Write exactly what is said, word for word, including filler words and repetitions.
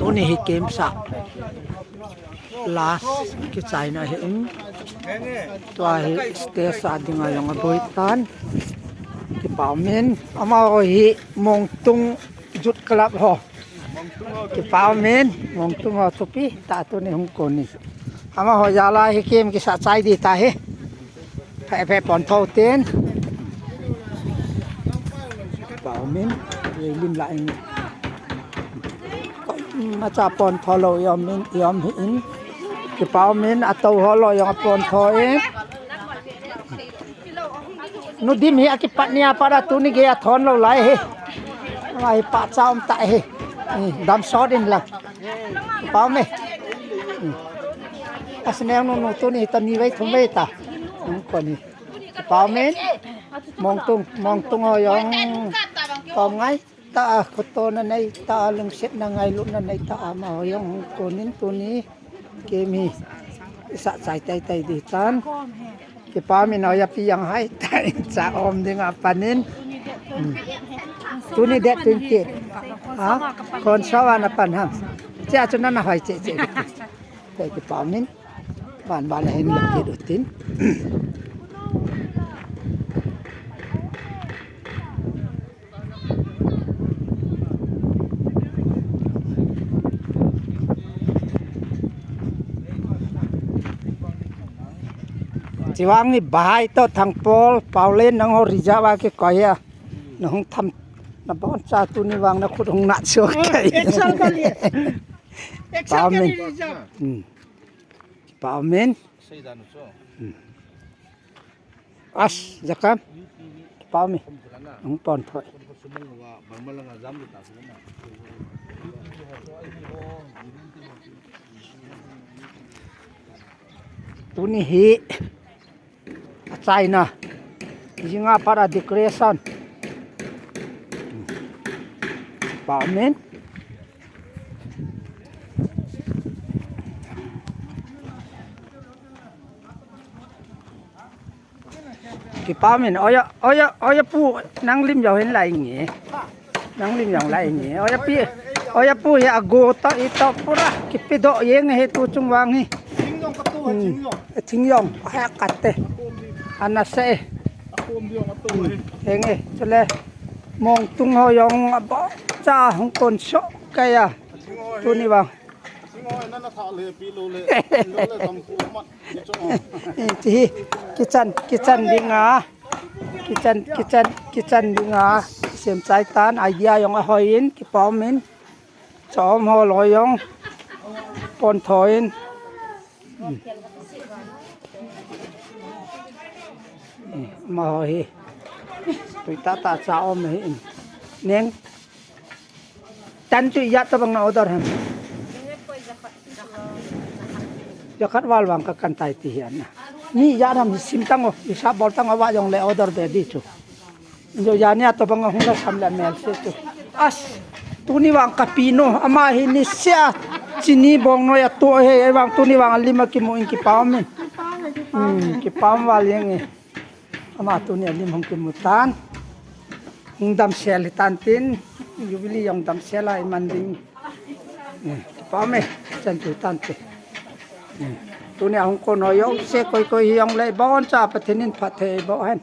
Tuni hi camp sa last kichaina hi in. Tua hi stage a dinga jong aboi tan. Kipa umin. Amaho hi Mongtung Youth Club ho. Kipa umin. Mongtung ho thupi tah tuni hung kon in. Amaho jal a hi camp kisa chai ding ta hi. Phe phe pon tho ten. Kipa umin, lim la in. Macha pon tho lou i um in, i um hi in. Kipa umin, ato ho lou jong apon tho in. Nu Dim hi akipat nia pat a tuni gei a thon lou lai hi. Ama hi pahcha um tah hi. Dam sot in lang. Kipa umin. Asineng nu nu tuni ta ni vei thum vei ta. Hung kon hi. Kipa umin, Mongtung, Mongtung ho jong. Kom ngai ta a, khoto na nei ta a, lungset na ngailutna nei ta a, amaho jong hung kon in tuni. Camp hi. Isa chai tai tai ding tan. Kipa umin, oya pi jong hai ta in cha um dinga pan in. Hmm. Tuni date twenty. Ha? Kon sa wa na pan ham. Chia chu na na hai che che. Te kipa umin. Ban ban hin lukit utin. Chiwang ni bahai to Thangpol, Paulen nang ho reserve a kikoi a. Na hung tham na bon cha tuni vang na khut hung na chu kai. Excel ka li. Excel ka li reserve. Hmm. Kipa umin. As, jakam. Kipa umin. Ang pon thoi. Tuni hi. Achaina. Jinga para decoration. Kipa umin. Kipa umin, oya, oya, oya pu, nang lim jong hin lai nge. Nang lim jong lai nge. Oya pi, oya pu hi ago ta i to pura. Kipi do jeng hi tu chung vang hi. Thing jong ka tu, hmm. Thing jong. Thing jong, ha kate. Ana se. Akom jong a tu hi. Henge, chule. Mongtung ho jong abo cha hung kon so kaya. Tuni vang. Ti hi, kichan, kichan dinga. Kichan, kichan, kichan dinga. Sem chai tan, idea jong ahoi in, kipa umin. Chom ho lou jong. Pon thoi in. Amaho hi. Tui tata cha um hi in. Neng. Tan chu ijat tobang na order ham. Jakhat val vang ka kan tai ti hi ana. Mi ijat ham sim tang o, isa bol tang o va jong le order be di chu. Jo jania tobang hung la sam la mel se chu. As, tuni vang ka pi no, ama hi ni sia. Chini bong no ya to he, vang tuni vang lima kimu in kipa umin. Hmm, kipa um val jeng e. Ama tuni a lim hung kimu tan. Hung damsel hi tan tin. Jubilee jong damsel a iman ding. Eh, kipa ume, chan tu tan te. Eh, tuni a hung kon ho jong se koi koi hi jong le bon cha Pathen in phatthei boh hen.